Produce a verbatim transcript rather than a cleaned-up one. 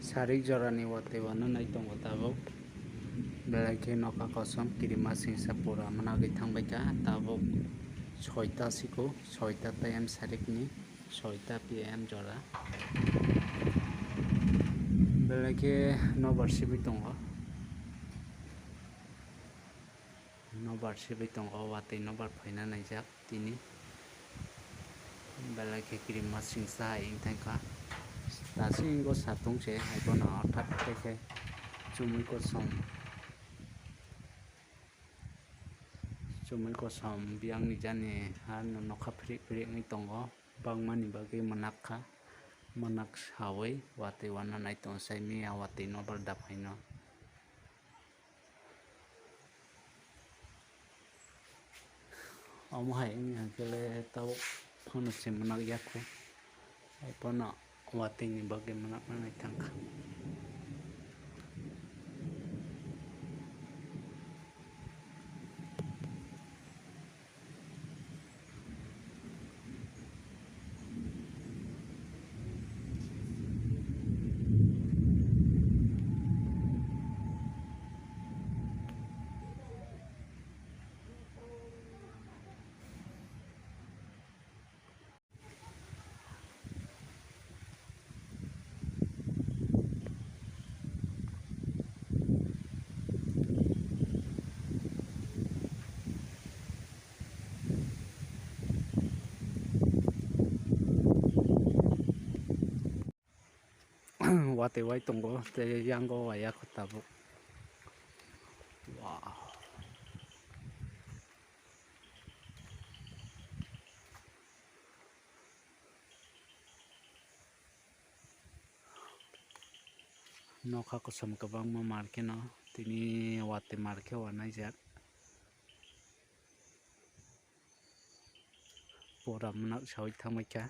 Sarik jorani watwi wano nai tongo tabuk. Belai khe nokha kosom kirima singsa pura mwnagwi thangbaikha tabuk. Soita siko, soita tei em sarikni soita P M jora. Belai khe nobar sibwi tongo. Nobar sibwi tongo, watwi nobar phaina naijak tini. Belai khe kirima singsa hai wng thangkha. Dasingo satung se hai bono hothat khe khe chumui kosom, chumui kosom biyang ni jani ha nokha phirik phirik wngwi tongo. Bangmani bagwi mwnak kha, mwnak sawi watwi wana nai tongo sai miya watwi nobar da phaino. Omo hai wngya hwnkhe le tabuk phano se mwnak yakho. Hai phano watwi ni bagwi mwnak nanai thangkha. Watwi wai tongo tei yango waya kho tabuk. Wow. Nokha kosom kwbangma mar kheno tini watwi mar khe wanaijak. Pura mwnak sawi thangbaikha.